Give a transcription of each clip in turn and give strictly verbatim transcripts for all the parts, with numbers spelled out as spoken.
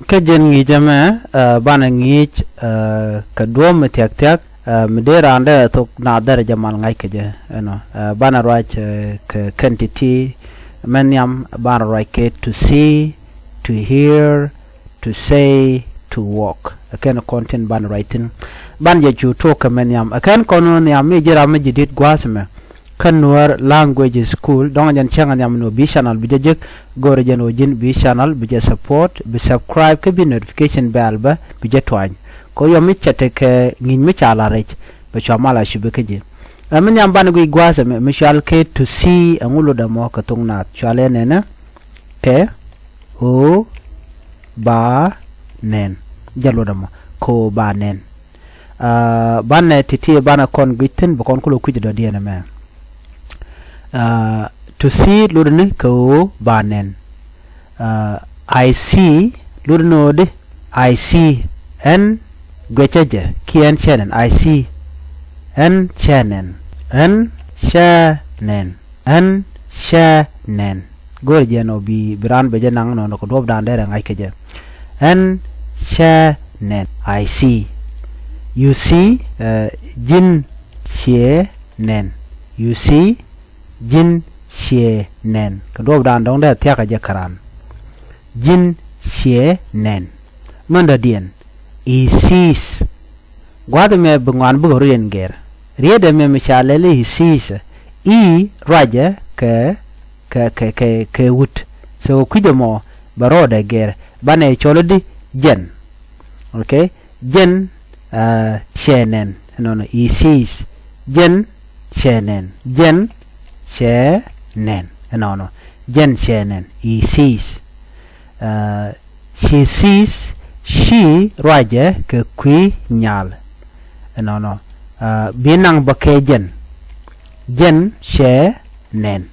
Kä jɛn ŋi̱i̱c ɛmɛ, eh, banɛ ŋi̱i̱c, eh, kɛ duɔ̱ɔ̱p mi thia̱k thia̱k, eh, mi dee raan derɛ thok naath derɛ jɛ mal ŋa̱c kɛ jɛ, you know, eh, banɛ ruac, eh, kɛ kɛn ti̱ti̱ mɛ nhiam, banɛ ruac kɛ to see, to hear, to say, to walk. Ɛ kɛn kɔn tin banɛ ruac thi̱n. Banɛ jɛ cu tuɔɔk kɛ mɛ nhiam. Ɛ kɛn kɔn nhiam mi ji̱ ram mi ji̱ di̱t gua̱a̱th ɛmɛ. Kä Nuer Language School, dɔ̱ŋ jɛn cäŋ nhiam ni ɣöö bi channel bi jɛ jek, go̱rɛ jɛn ɣöö ji̱n bi channel bi jɛ support, bi subscribe, kä bi notification bell bä bi jɛ tuany. Kɛ ɣöö yɔm mi cɛ tekɛ ŋi̱i̱c mi ca la̱r rɛc, bɛ cua mal a cupi kä ji̱. Ɛ mi nhiam banɛ guic gua̱a̱th ɛmɛ, mi cɔal kɛ to see, ɛŋu lotdɛ mɔ kɛ thok naath? Cɔalɛ nɛnɛ, kɛ ɣöö ba nɛn. Jɛ lotdɛ mɔ, kɛ ɣöö ba nɛn. Ah, banɛ ti̱ti̱ banɛ kɔn guic thi̱n, bi kɔn kulɛ kui̱c dɔ̱diɛn ɛmɛ. Ah, to see lotdɛ ni kɛ ɣöö ba nɛn. Ah, I see lotdɛ ni ɣöö di, I see, ɛn guɛcä jɛ, kiɛ ɛn cɛ nɛn, I see, ɛn cɛ nɛn, ɛn cɛ nɛn. Ɛn cɛ nɛn. Go̱o̱rɛ jɛ nɔ bi, bi raan bɛ jɛ naŋ nɔnɔ kɛ duɔ̱ɔ̱pdan derɛ ŋa̱c kɛ jɛ. Ɛn cɛ nɛn. I see. You see, eh, ji̱n ciɛ nɛn. You see, ji̱n ciɛ nɛn. Kɛ duɔ̱ɔ̱pdan dɔ̱ŋ derɛ thia̱k kɛ jɛ käran. Ji̱n ciɛ nɛn. Mɛn dɔ̱diɛn. He sees. Gua̱a̱th ɛmɛ bi ŋuan bikɛ rɔ̱diɛn gɛr. Riet ɛmɛ mi ca lɛl i̱ he sees. I̱ ruacɛ kɛ, kɛ, kɛ, kɛ, kɛ wut. So kui̱c ɛmɔ bɛ rɔɔdɛ gɛr. Banɛ cɔl i̱di jɛn. Okay? Jɛn, ah, cɛ nɛn. Ɛnɔnɔ, he sees. Jɛn cɛ nɛn. Jɛn cɛ nɛn. Ɛnɔnɔ. Jɛn cɛ nɛn. He sees. Ah, she sees, she ruacɛ kɛ kui̱ nyal. Ɛnɔnɔ. Ah, bi naŋ bä kɛ jɛn. Jɛn cɛ nɛn.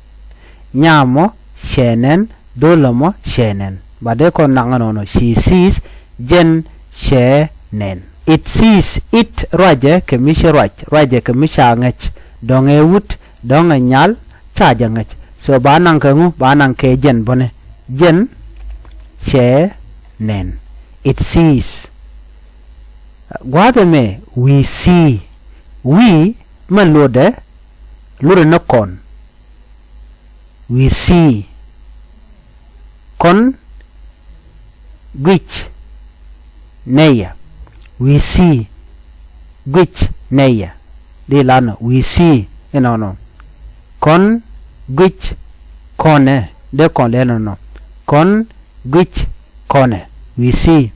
Nyamɔ cɛ nɛn, dho̱lɛ mɔ cɛ nɛn. Ba dee kɔn naŋ ɛnɔnɔ. She sees, jɛn cɛ nɛn. It sees, it ruacɛ kɛ mi cɛ ruac, ruacɛ kɛ mi ca ŋäc. Dɔ̱ŋ ɛ wut, dɔ̱ŋ ɛ nyal, ca jɛ ŋäc. So ba naŋ kɛ ŋu, ba naŋ kɛ jɛn bäni. Jɛn cɛ nɛn. It sees. Gua̱a̱th ɛmɛ, we see. We mɛ lotdɛ, lotdɛ ni kɔn. We see. Kɔn guic nɛyɛ. We see. Guic nɛyɛ. Di lanɔ, we see. Inɔnɔ. Kɔn guic kɔnɛ. Dee kɔn lɛ nɔnɔ. Kɔn guic kɔnɛ. We see.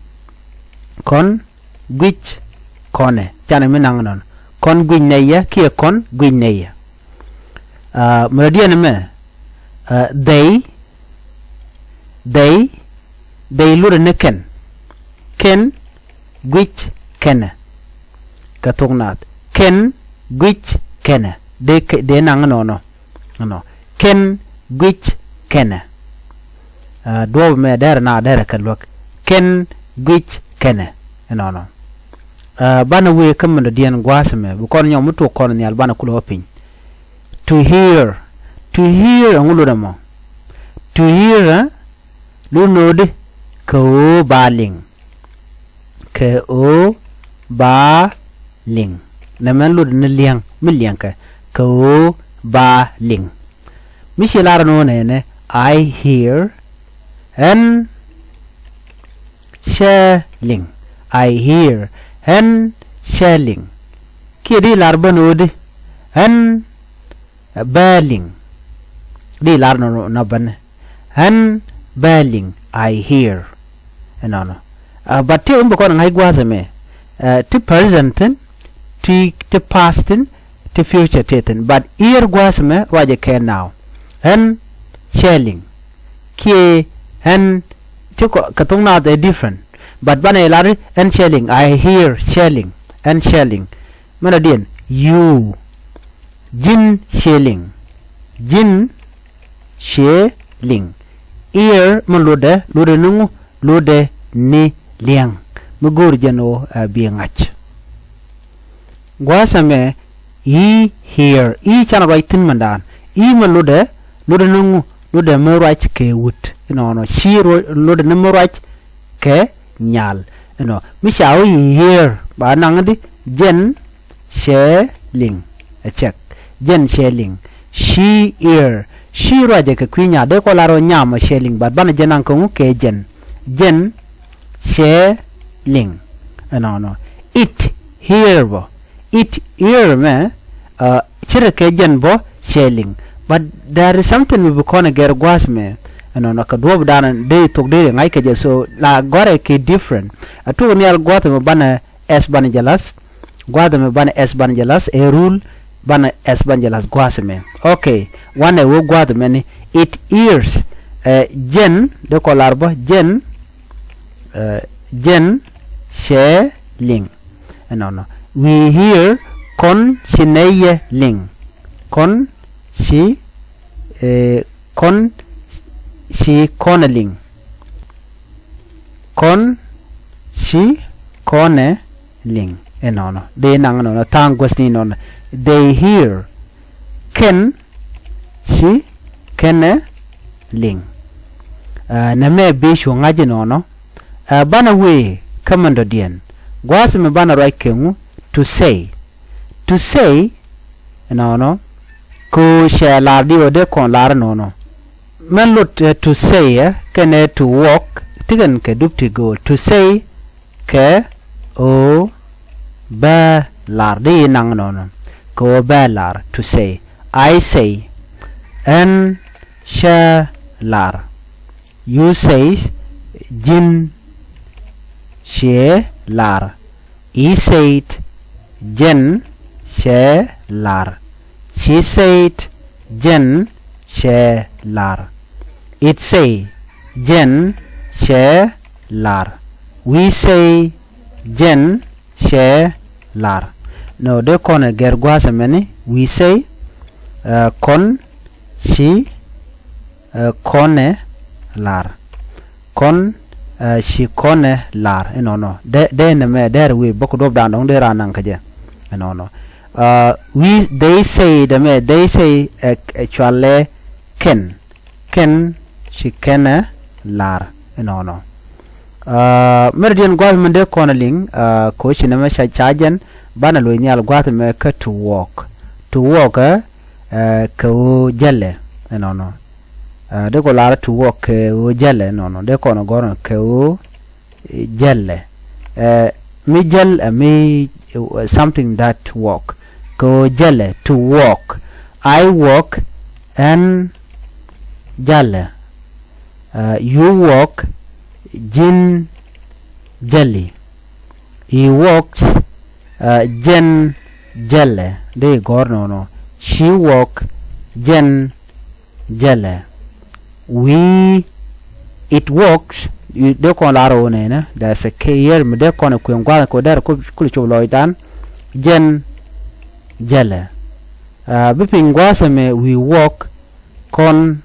Kɔn guic kɔnɛ. Canɛ mi naŋ nɔnɔ. Kɔn guic nɛyɛ kiɛ kɔn guic nɛyɛ. Ah, mi rɔ̱diɛn ɛmɛ, ah, they, they, they lotdɛ ni kɛn. Kɛn guic kɛnɛ. Kɛ thok naath. Kɛn guic kɛnɛ. Dee kɛ, dee naŋ nɔnɔ. Nɔ. Kɛn guic kɛnɛ. Ah, duɔ̱ɔ̱p ɛmɛ derɛ na derɛ kɛ luäk. Kɛn guic kɛnɛ. Ɛnɔnɔ. Ah, banɛ wee kä mi rɔ̱diɛn gua̱a̱th ɛmɛ. Bi kɔn nyɔk mi tuɔk kɔn nhial banɛ kulɛ wä piny. To hear. To hear ɛŋu lotdɛ mɔ? To hear, eh? Lotdɛ ni ɣöö di, kɛ ɣöö ba liŋ. Kɛ ɣöö ba liŋ. Nɛmɛ lotdɛ ni liɛŋ, mi liɛŋkɛ. Kɛ ɣöö ba liŋ. Mi ci lar ni ɣöö nɛnɛ, I hear, ɣän cɛ liŋ. I hear, ɣän cɛ liŋ. Kiɛ di lar bä ni ɣöö di, ɣän bä liŋ. Di lar nɔ, nɔ bä ni. Ɣän bä liŋ, I hear. Ɛnɔnɔ. Ah, but ti ɣän bi kɔn ŋa̱c gua̱a̱th ɛmɛ. Ah, ti present thi̱n, ti, ti past thi̱n, ti future ti thi̱n. But hear gua̱a̱th ɛmɛ ruacɛ kɛ now. Ɣän cɛ liŋ. Kiɛ ɣän ti kɔ, kɛ thok naath ɛ different. But banɛ lar ɣän cɛ liŋ, I hear cɛ liŋ. Ɣän cɛ liŋ. Mɛn rɔ̱diɛn, you. Ji̱n ciɛ liŋ. Ji̱n ciɛ liŋ. Hear mi lotdɛ, lotdɛ ni ŋu, lotdɛ ni liɛŋ. Mi go̱o̱r jɛn ɣöö, ah, bi ŋa̱c. Gua̱a̱th ɛmɛ, he hear. He canɛ ruac thi̱n mindan. He mi lotdɛ, lotdɛ ni ŋu, lotdɛ mi ruac kɛ wut. Inɔnɔ, she ro-, lotdɛ ni mi ruac kɛ nyal. Ɛnɔ mi ca wä yi hear ba naŋ di jɛn cɛ liŋ. Ɛ cɛk jɛn cɛ liŋ. She hear. She ruacɛ kɛ kui̱ nyaat dee kɔ lar ɔ nyam ɔ cɛ liŋ, but banɛ jɛ naŋ kä ŋu kɛ jɛn. Jɛn cɛ liŋ. Ɛnɔnɔ it hear bɔ. It hear mɛ ci rɛ kɛ jɛn bɔ cɛ liŋ. But there is something mi bi kɔn ɛ gɛr gua̱a̱th mɛ. Ɛnɔnɔ kɛ duɔ̱ɔ̱p danɔ dee thok dee ri ŋa̱c kɛ jɛ, so la gɔrɛ kɛ different. A tuk nhial gua̱a̱th mɛ banɛ ɛs banɛ jɛ la̱th. Gua̱a̱th mɛ banɛ ɛs banɛ jɛ la̱th ɛ rul. Banɛ ɛs banɛ jɛ la̱th gua̱a̱th mɛ. Ok. Wanɛ wee gua̱a̱th mɛ ni it hears. Ɛ jɛn dee kɔ lar bä jɛn. Ɛ jɛn cɛ liŋ. Ɛnɔnɔ we hear kɔn ci nɛy yɛ liŋ. Kɔn ci ɛ kɔn ci kɔnɛ liŋ. Kɔn ci kɔnɛ liŋ. Ɛnɔnɔ dee naŋ ɛnɔnɔ tha̱a̱ŋ guäthni ɛnɔnɔ. They hear kɛn ci kɛnɛ liŋ. Ɛ nɛmɛ bi cu ŋa̱c ɛnɔnɔ. Ɛ banɛ wee kä mɛn dɔ̱diɛn gua̱a̱th mi banɛ ruac kɛ ŋu? To say. To say ɛnɔnɔ kɛ ɣöö cɛ lar di ɣöö dee kɔn lar ɛnɔnɔ. Mɛn lot ɛ to say ɛ kɛnɛ to walk ti kɛn kɛ dup ti gööl. To say kɛ ɣöö bä lar di yi naŋ ɛnɔnɔ. Kɛ ɣöö bä lar to say. I say. Ɛn cä lar. You say. Ji̱n ciɛ lar. He said. Jɛn cɛ lar. She said. Jɛn cɛ lar. It say. Jɛn cɛ lar. We say. Jɛn cɛ lar. Nɔ dee kɔn ɛ gɛr gua̱a̱th ɛmɛni we say. Ɛ kɔn ci ɛ kɔnɛ lar. Kɔn ɛ ci kɔnɛ lar inɔnɔ. Dee dee nɛmɛ dee rɛ wee bä kɛ duɔ̱p da̱a̱n dɔ̱ŋ dee raan naŋ kä jɛ inɔnɔ. Ɛ we they say dɛmɛ they say ɛ ɛ cualɛ kɛn. Kɛn ci kɛnɛ lar inɔnɔ. Ɛ mɛrɛ diɛn gua̱th mɛn dee kɔn liŋ ɛ koci nɛmɛ ca ca jɛn banɛ loc nhial gua̱th mɛ kä to walk. To walk ɛ ɛ kɛ ɣöö jälɛ inɔnɔ. Ɛ dee kɔ lar to walk kɛ ɣöö jälɛ inɔnɔ dee kɔn gɔ̱r kɛ ɣöö jälɛ. Ɛ mi jäl ɛ mi something that walk. Kɛ ɣöö jälɛ to walk. I walk. Ɛn jälɛ. Ɛ you walk. Ji̱n jäli. He walks. Ɛ jɛn jälɛ dee gɔ̱r nɔnɔ. She walk. Jɛn jälɛ. We it walks. Dee kɔn lar ɣöö nɛnɛ there's a k here mi dee kɔn kueŋ gua̱a̱th kɛ dɛr kul cop lɔcdan. Jɛn jälɛ. Ɛ bi piny gua̱a̱th ɛmɛ we walk. Kɔn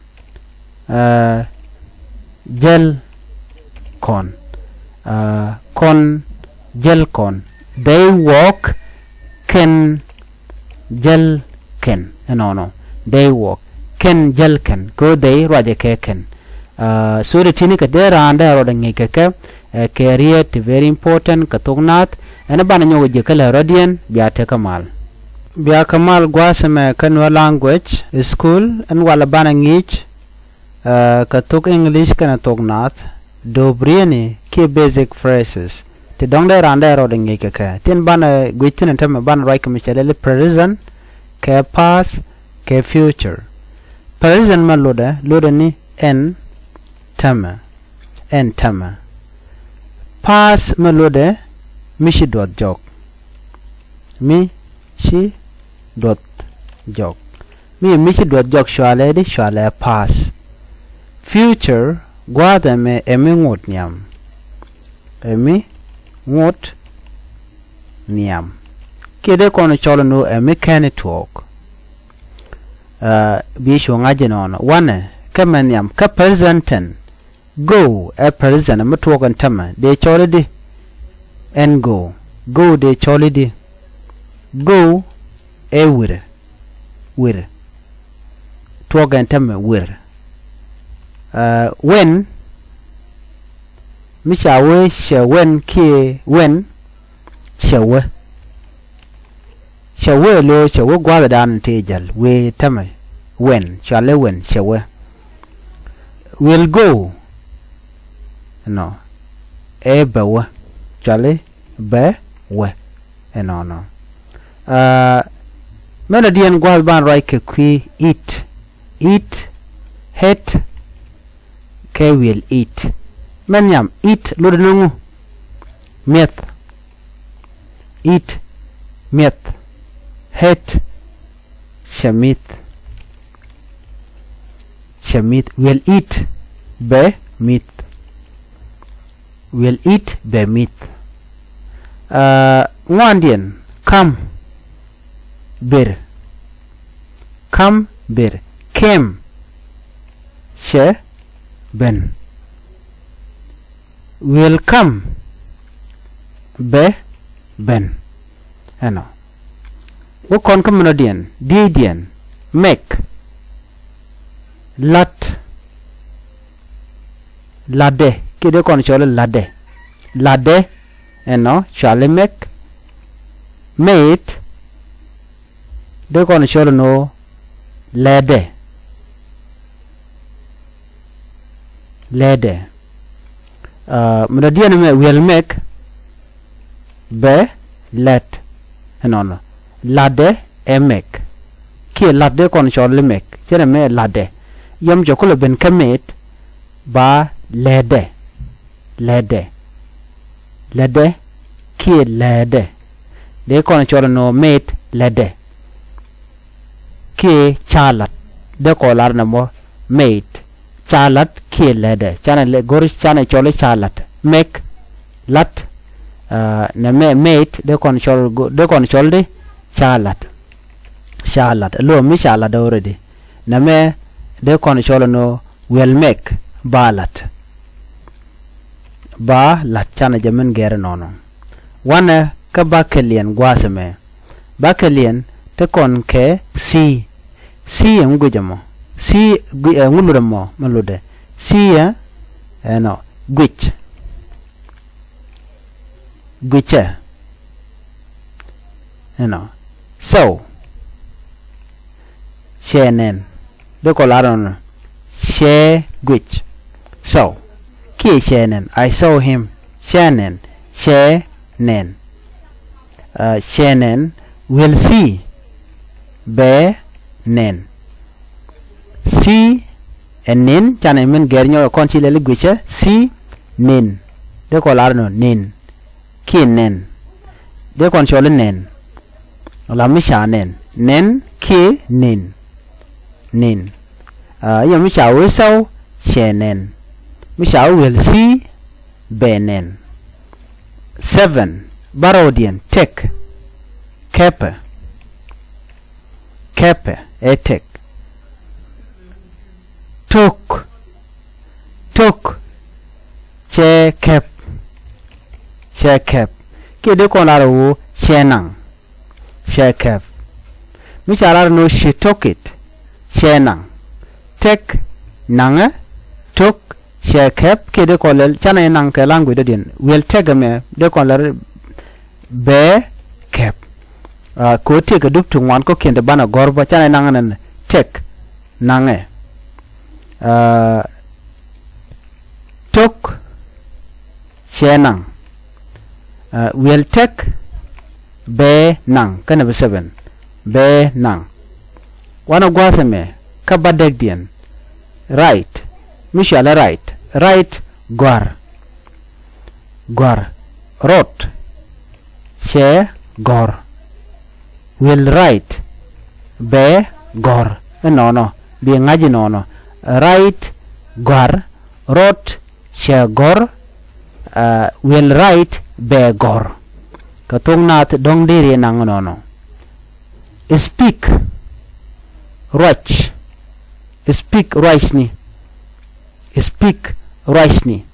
ɛ jäl kɔn. Ɛ kɔn jäl kɔn. They walk. Kɛn jäl kɛn inɔnɔ. They walk. Kɛn jäl kɛn kɛ ɣöö they ruacɛ kɛ kɛn. Ɛ so ti ti̱ni kɛ dee raan dee rɔɔdɛ ŋi̱i̱c kɛ kɛ ɛ kɛ riet ti very important kɛ thok naath. Ɛn banɛ nyɔk ji̱ kä lɛ rɔ̱diɛn bia tekä mal. Bia kä mal gua̱a̱th ɛmɛ kä Nuer language school ɛn walɛ banɛ ŋi̱i̱c. Ɛ kɛ thok English kɛnɛ thok naath. Do̱p rieni kiɛ basic phrases ti dɔ̱ŋ dee raan dee rɔɔdɛ ŋi̱i̱c kɛ kɛ tin banɛ guic thi̱n ɛn tämɛ banɛ ruac kɛ mi cɛ lɛli present kɛ past kɛ future. Present mɛ lotdɛ lotdɛ ni ɛn tämɛ. Ɛn tämɛ. Past mɛ lotdɛ mi ci duɔth jɔk. Mi ci duɔth jɔk. Mi mi ci duɔth jɔk cualɛ di cualɛ past. Future gua̱a̱th ɛmɛ ɛ mi ŋot nhiam. Ɛ mi ŋot nhiam. Kiɛ dee kɔn cɔl ni ɛ mi kɛn tuɔɔk. Ɛ bi cu ŋa̱c inɔnɔ wanɛ kä mɛ nhiam kä present tense. Go ɛ present mi tuɔɔk ɛn tämɛ dee cɔl i̱di. Ɛn go. Go dee cɔl i̱di. Go ɛ wir. Wir. Tuɔɔk ɛn tämɛ wir. Ɛ went. Mi ca wee cɛ wɛn kiɛ wɛn, cɛ wee. Cɛ wee lo̱o̱ cɛ wee gua̱a̱th dan ti jäl wee tämɛ. Wɛn, cuali wɛn, cɛ wee. Will go. Nɔ. Ɛ bɛ wee. Cuali bɛ wee. Ɛnɔnɔ. Aa, mɛn a diɛn gua̱a̱th ban ruac kɛ kui̱ it. It, hate, kɛ will eat. Mɛn nhiam, eat, lotdɛ ni ŋu? Mi̱eth. Eat, mi̱eth. Hate, cɛ mi̱th. Cɛ mi̱th. Will eat, bɛ mi̱th. Will eat, bɛ mi̱th. Aa, ŋuandiɛn, come, ber. Come, ber. Came, cɛ ben. Will come, bɛ ben. Ɛnɔ. Wä kɔn kä minɔdiɛn, dieydiɛn, make, la̱t, la̱tdɛ, kiɛ dee kɔn cɔl i̱ la̱tdɛ. La̱tdɛ, ɛnɔ, cuali make, made, dee kɔn cɔl inɔ lɛtdɛ. Lɛtdɛ. Aa, mi dɔ̱diɛn ɛmɛ will make, bɛ lɛt. Ɛnɔnɔ. La̱tdɛ ɛ make. Kiɛ la̱t dee kɔn cɔl i̱ make. Cɛ nɛ mɛ la̱tdɛ. Yɔm cɛ kulɛ ben kä made, ba lɛtdɛ. Lɛtdɛ. Lɛtdɛ kiɛ lɛtdɛ. Dee kɔn cɔl inɔ made, lɛtdɛ. Kiɛ ca la̱t. Dee kɔn lar nɛ mɔ made. Ca la̱t kiɛ lɛtdɛ. Canɛ lɛ go̱r canɛ cɔl i̱ ca la̱t. Make, la̱t, aa, nɛ mɛ made, dee kɔn cɔl, dee kɔn cɔl di ca la̱t. Ca la̱t. Lo̱ mi ca la̱t already. Nɛ mɛ dee kɔn cɔl inɔ will make, ba la̱t. Ba la̱t, canɛ jɛ min gɛr inɔnɔ. Wanɛ kä ba kɛliɛn gua̱a̱th ɛmɛ. Ba kɛliɛn te kɔn kɛ see. See ɛŋu guic ɛmɔ? See, gui-, ɛŋu lotdɛ mɔ, mɛ lotdɛ? See ɛ, ɛnɔ, guic. Guicɛ. Ɛnɔ. So, cɛ nɛn. Dee kɔ lar nɔnɔ. Cɛ guic. So, kiɛ cɛ nɛn. I saw him. Cɛ nɛn. Cɛ nɛn. Aa, cɛ nɛn. Will see. Bɛ nɛn. See ɛ nɛn. Canɛ min gɛr nyɔk ɛ kɔn ci lɛli guicɛ. See nɛn. Dee kɔ lar nɔ nɛn. Kiɛ nɛn. Dee kɔn cɔl i̱ nɛn. Wala mi ca nɛn. Nɛn kiɛ nɛn. Nɛn. Aa, yɛ mi ca wee saw cɛ nɛn. Mi ca wee will see bɛ nɛn. Seven. Bärɔwdiɛn, take. Kɛpɛ. Kɛpɛ ɛ take. Took. Took. Cɛ kɛp. Cɛ kɛp. Kiɛ dee kɔn lar ɛ ɣöö cɛ naŋ. Cɛ kɛp. Mi ca lar ɛ ni ɣöö she took it. Cɛ naŋ. Take, naŋɛ. Took, cɛ kɛp. Kiɛ dee kɔn lɛl canɛ naŋ kɛ language dɔ̱diɛn. Will take ɛmɛ dee kɔn lɛl bɛ kɛp. Aa, kɛ ɣöö tëëkɛ dup ti ŋuan kɔ̱kiɛn ti banɛ gɔ̱r bä canɛ naŋ ɛn take, naŋɛ. Aa, took, cɛ naŋ. Aa, will take, bɛ naŋ. Kä nɛmɛ seven, bɛ naŋ. Wanɛ gua̱a̱th ɛmɛ kä bä dɛkdiɛn. Write. Mi cualɛ write. Write, gɔ̱a̱r. Gɔ̱a̱r. Wrote. Cɛ gɔ̱r. Will write. Bɛ gɔ̱r. Inɔnɔ. Bi ŋa̱c inɔnɔ. Write, gɔ̱a̱r. Wrote, cɛ gɔ̱r. Aa, will write, bɛ gɔ̱r. Kɛ thok naath dɔ̱ŋ deri naŋ inɔnɔ. Speak. Ruac. Speak, ruacni. Speak, ruacni.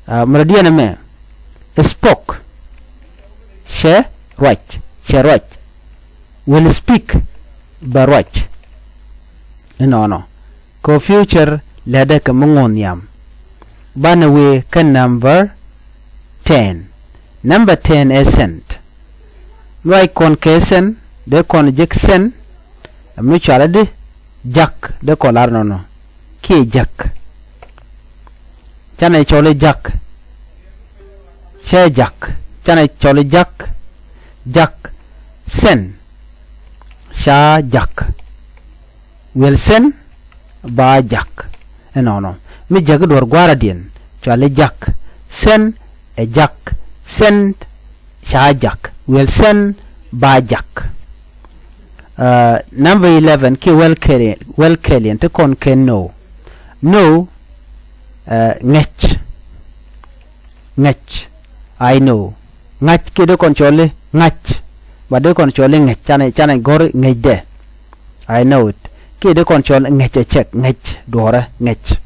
Aa, mɛ rɔ diɛn ɛmɛ. Spoke. Cɛ ruac. Cɛ ruac. Will speak. Bɛ ruac. Inɔnɔ. Kɛ future lɛtdɛ kɛ mi ŋuɔ̱n nhiam. Banɛ wëë kä number ten. Number ten ɛ sent. Mi ruac kɔn kɛ sent, dee kɔn jek sent, mi cɔal i̱di, jak, dee kɔn lar nɔnɔ. Kiɛ jak. Canɛ cɔl i̱ jak. Cɛ jak. Canɛ cɔl i̱ jak. Jak. Sent. Ca jak. Wiɛl sent ba jak. Ɛnɔnɔ. Mi jäk i̱ duɔ̱r gua̱a̱r adiɛn, cɔal i̱ jak. Sent ɛ jak. Sent ca jak. Wiɛl sent ba jak. Number eleven kiɛ wäl kɛl, wäl kɛl yɛn ti kɔn kɛ know. Know, ŋäc. Ŋäc. I know. Ŋa̱c kiɛ dee kɔn cɔl i̱ ŋa̱c. Ba dee kɔn cɔl i̱ ŋäc, canɛ, canɛ gɔ̱r ŋäcdɛ. I know it. Kiɛ dee kɔn cɔl ŋäc ɛ cɛk, ŋäc duɔ̱ɔ̱rɛ, ŋäc.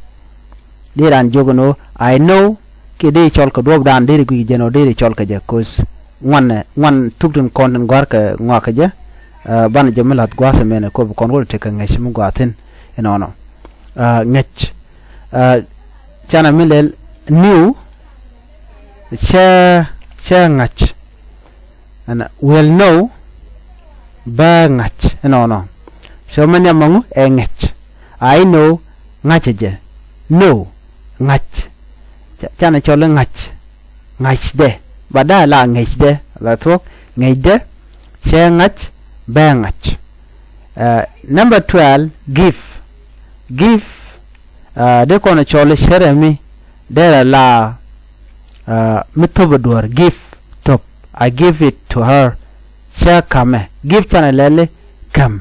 Dee raan jiök ɛn ɣöö I know, kiɛ dee cɔl kɛ duɔ̱ɔ̱pdan, dee ri guic jɛn ɣöö dee ri cɔl kɛ jɛ, 'cause ŋuan, ŋuan thuk tin kɔn tin gɔ̱a̱r kɛ ŋɔak kɛ jɛ. Banɛ jɛ mi la̱th gua̱a̱th ɛmɛnɛ kop kɔn wä tekɛ ŋäc mi gɔaa thi̱n. Ɛnɔnɔ. Ŋäc. Canɛ mi lɛl knew, cɛ, cɛ ŋa̱c. Ɛn will know, bä ŋa̱c. Ɛnɔnɔ. So mɛ nhiam ɛŋu ɛ ŋäc. I know, ŋa̱cä jɛ. Know, ŋa̱c. Canɛ cɔl i̱ ŋa̱c. Ŋa̱cdɛ. Ba da̱a̱ la ŋäcdɛ. La thuɔ̱k ŋäcdɛ. Cɛ ŋa̱c, bä ŋa̱c. Number twelve, give. Give. Dee kɔn cɔl i̱ cärɛ mi derɛ la mi thop ɛ duɔ̱ɔ̱r, give, thop. I give it to her. Cä ka̱mɛ. Give canɛ lɛli käm.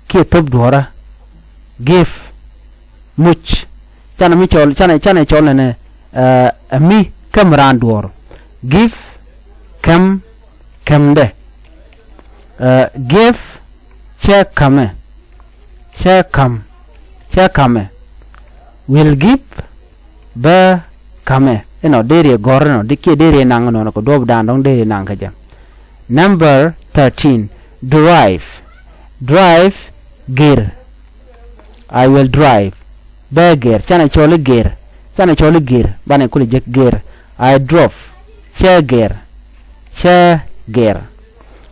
Kiɛ thop duɔ̱ɔ̱rä. Give. Muc. Canɛ mi cɔl, canɛ, canɛ cɔl nɛnɛ ɛ mi käm raan duɔ̱ɔ̱r. Give, käm, kämdɛ. Give, cɛ ka̱mɛ. Cɛ ka̱m. Cɛ ka̱mɛ. Will give, bä ka̱mɛ. Inɔ deri gɔ̱r inɔ, di kiɛ deri naŋ inɔ, kɛ duɔ̱ɔ̱pdan dɔ̱ŋ deri naŋ kä jɛ. Number thirteen, drive. Drive, gir. I will drive. Bä gir. Canɛ cɔl i̱ gir. Canɛ cɔl i̱ gir. Banɛ kulɛ jek gir. I drove. Cä gir. Cä gir.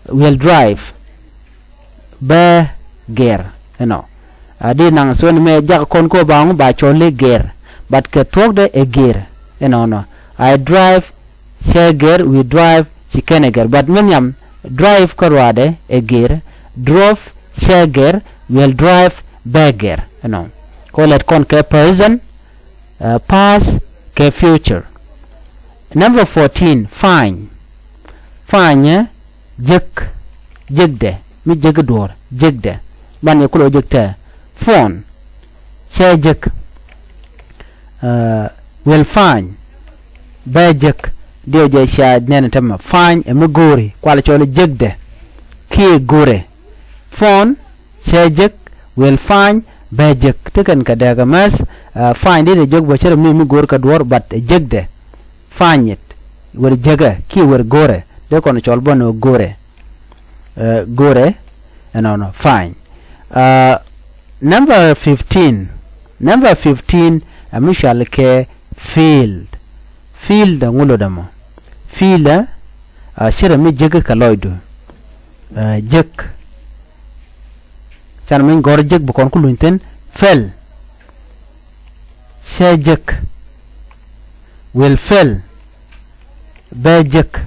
Will drive. Bä gir. Inɔ. A di naŋ suɔ̱n mɛ jak kɔn ko ba ŋu ba cɔl i̱ gir. But kɛ thuɔ̱kdɛ ɛ gir. Inɔnɔ. I drive. Cä gir, we drive, ci kɛn ɛ gir. But mi nhiam, drive kä ruaadɛ ɛ gir. Drove, cä gir, will drive, bä gir. Ɛnɔ. Kɔ lɛt kɔn kɛ present, past, kɛ future. Number fourteen, find. Find, jek, jekdɛ. Mi jek duɔ̱ɔ̱r, jekdɛ. Ban yɛ kulɛ jek tɛ. Phone, cä jek. Will find. Bä jek. Diɛw jɛ cia nɛn tämɛ. Find ɛ mi go̱o̱ri. Kual cɔl jekdɛ. Kiɛ go̱o̱rɛ. Phone, cä jek. Will find. Bä jek. Ti kɛn kɛ dɛɛk ɛ mɛth. Find di ni jek bä cärɛ mi mi go̱o̱r kɛ duɔ̱ɔ̱r, but ɛ jekdɛ. Find it. Wër jekɛ. Kiɛ wër go̱o̱rɛ. Dee kɔn cɔl bä ni go̱o̱rɛ. Go̱o̱rɛ. Ɛnɔnɔ. Find. Number fifteen. Number fifteen ɛ mi cɔal kɛ field. Field ɛ ŋu lotdɛ mɔ? Field ɛ cärɛ mi jek kɛ lɔcdu. Jek. Canɛ mi gɔ̱r jek bi kɔn ku luny thi̱n. Fell. Cä jek. Will fell. Bä jek.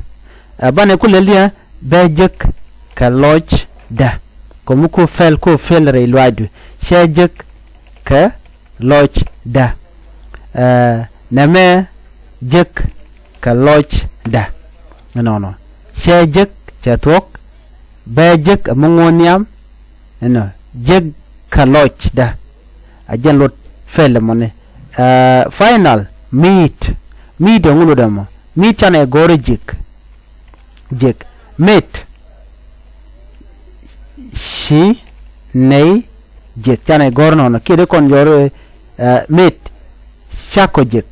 Ɛ banɛ ku lɛl diɛ bä jek kɛ lɔcdä. Kɔmi ku fell ku fell rɛy luaacdu. Cä jek kɛ lɔcdä. Ɛ nɛmɛ jek kɛ lɔcdä. Ɛnɔnɔ. Cä jek cɛ thuɔ̱k. Bä jek ɛ mi ŋuɔ̱n nhiam. Ɛnɔ jek kɛ lɔcdä. A jɛn lot fell ɛmɔni. Final, meet. Meet ɛ ŋu lotdɛ mɔ? Meet canɛ gɔ̱r jek. Jek. Meet. Ci nɛy jek. Canɛ gɔ̱r nɔnɔ. Kiɛ di kɔn jɔr meet. Ca kɔ jek.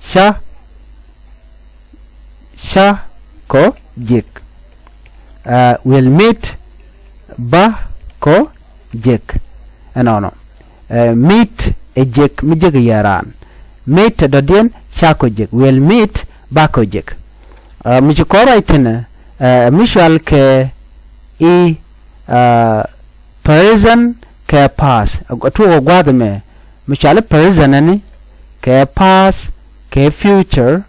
Ca. Ca kɔ jek. Will meet. Ba kɔ jek. Ɛnɔnɔ. Meet ɛ jek mi jek yɛ raan. Meet te dɔ̱diɛn ca kɔ jek. Will meet, ba kɔ jek. Ɛ, mi ci kɔn ruac thi̱n ɛ, ɛ mi cual kɛ i̱, ɛ, present kɛ past. Ɛ, tuɔɔk ɛ gua̱a̱th ɛmɛ. Mi cual i̱ present ɛni kɛ past kɛ future.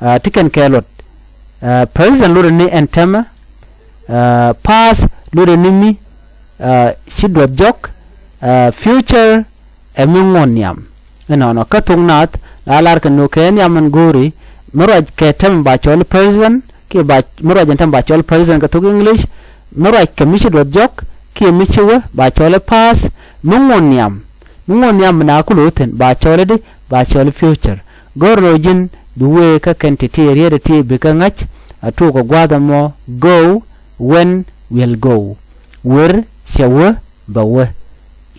Ɛ, ti kɛn kɛ luɔt. Ɛ, present luɔtdɛ ni ɛn täämɛ. Ɛ, past luɔtdɛ ni mi, ɛ, ci duɔth jɔk. Ɛ, future ɛ mi ŋuɔ̱t nhiam. Inɔnɔ kä thok naath la lar kɛ nhök kɛ nhiam ɛn go̱o̱ri. Mi ruac kɛ täämɛ ba cɔl i̱ present kiɛ ba, mi ruac ɛn täämɛ ba cɔl i̱ present kɛ thok English. Mi ruac kɛ mi ci duɔth jɔk kiɛ mi ci wä ba cɔl i̱ past. Mi ŋuɔ̱t nhiam, mi ŋuɔ̱t nhiam mi na ku lo̱o̱ thi̱n ba cɔl i̱ di, ba cɔl i̱ future. Go̱o̱r ni ɣöö ji̱n bi wëë kä kɛn ti̱ti̱ riet ɛ ti bikɛ ŋäc. A tuɔɔk ɛ gua̱a̱th ɛmɔ: go, went, will go. Wër, cɛ wä, bɛ wä.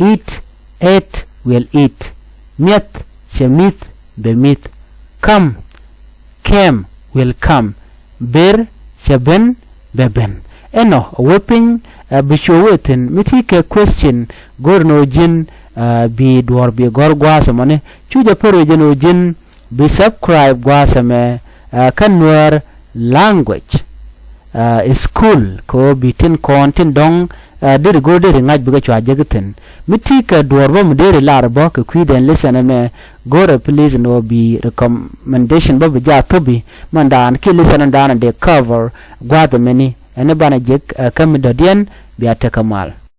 Eat, ate, will eat. Mi̱eth, cɛ mi̱th, bɛ mi̱th. Come, came, will come. Ber, cɛ ben, bɛ ben. Ɛnɔ ɛ wä piny, ɛ bi cuɔ wee thi̱n. Mi ti kɛ question, go̱o̱r ni ɣöö ji̱n, ɛ bi duɔ̱ɔ̱r bi gɔ̱r gua̱a̱th ɛmɔni. Cu jɛ pär ɣöö ji̱n ɣöö ji̱n bi subscribe gua̱a̱th ɛmɛ, ɛ kä Nuäär language, ɛ school, kɛ ɣöö bi tin kɔn tin dɔ̱ŋ, ɛ deri go̱o̱r deri ŋa̱c bikɛ cua jek thi̱n. Mi ti kɛ duɔ̱ɔ̱r bä mi deri lar bä kɛ kui̱dɛn lesson ɛmɛ, go̱o̱rɛ please ni ɣöö bi recommendation bä bi jaa thopi. Mɛn daan kiɛ lesson ɛn daan dee cover gua̱a̱th ɛmɛni. Ɛn i̱ banɛ jek, ɛ kä mi dɔ̱diɛn, bia tekɛ mal.